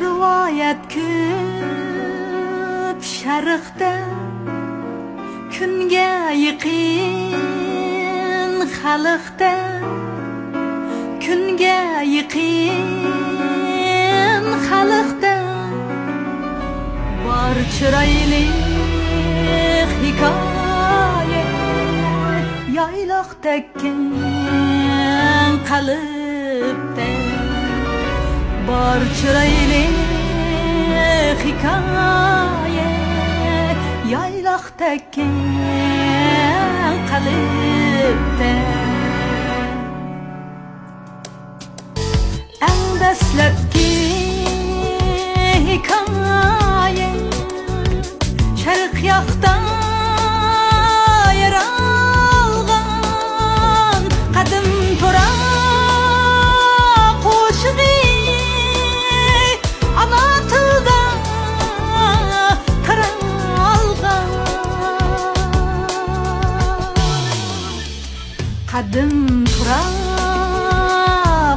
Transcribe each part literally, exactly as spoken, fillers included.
رىۋايەت كۆپ شەرقتە، كۈنگە يېقىن خەلقتە، كۈنگە يېقىن خەلقتە بار چىرايلىق ھېكايە، يايلاق تەككەن قەلبتە بار چىرايلىق ھېكايە، يايلاق تەككەن قەلبتە. ئەڭ دەسلەپكى ھېكايە، شەرق ياقتا يەر ئالغان قەدىم تۇرا قوشىقى، ئانا تىلدا تارالغان. قەدىم تۇرا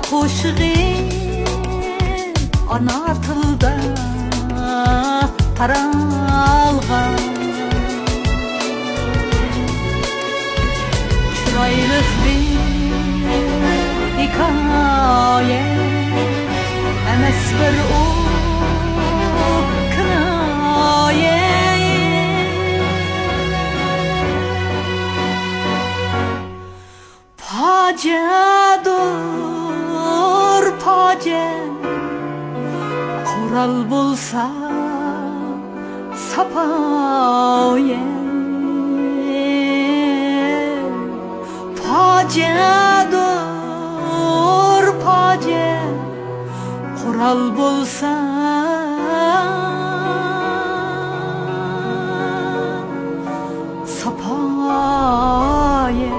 قوشىقى ئانا تىلدا تارالغان. چىرايلىق بىر ھېكايە ئەمەس بىر ئۇ كىنايە. پاجىئەدۇر پاجىئە، قورال بولسا ساپايە. پاجىئەدۇر پاجىئە، قورال بولسا ساپايە.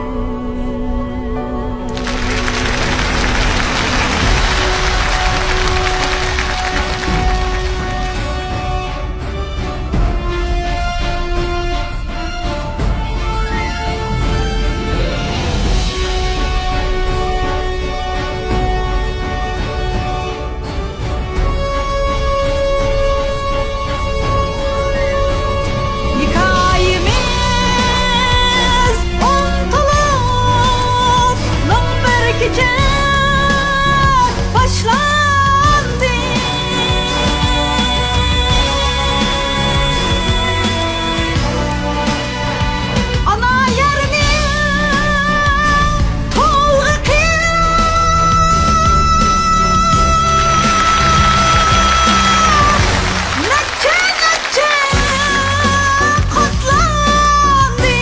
ھېكايىمىز ئۇنتۇلۇپ مىڭ بىر كېچە باشلاندى. ئانا يەرنى تولغىقى نەچچە، نەچچە قاتلاندى.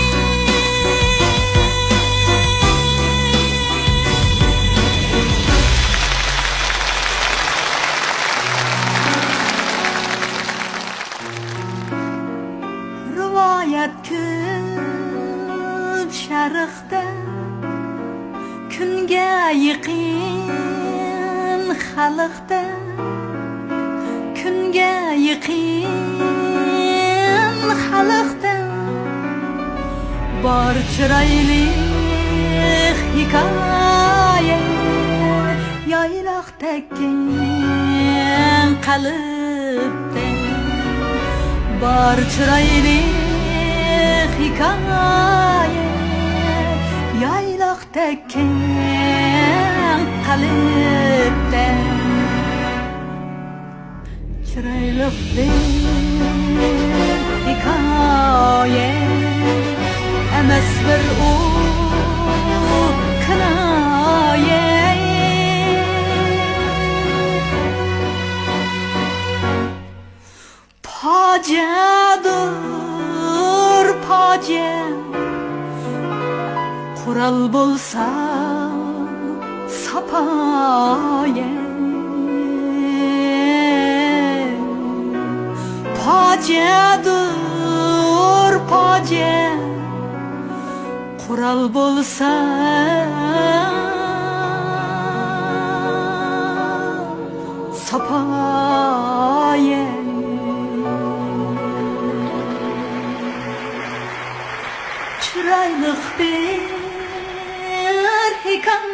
رىۋايەت كۆپ شەرقتە، كۈنگە يېقىن خەلقتە، كۈنگە يېقىن خەلقتە بار چىرايلىق ھېكايە، يايلاق تەككەن قەلبتە بار چىرايلىق ھېكايە، يايلاق تەككەن قەلبتە. چىرايلىق بىر ھېكايە ئەمەس بىر ئۇ كىنايە. پاجىئەدۇر پاجىئە، قورال بولسا ساپايە. پاجىئەدۇر پاجىئە، قورال بولسا ساپايە. چىرايلىق بىر ھېكايە.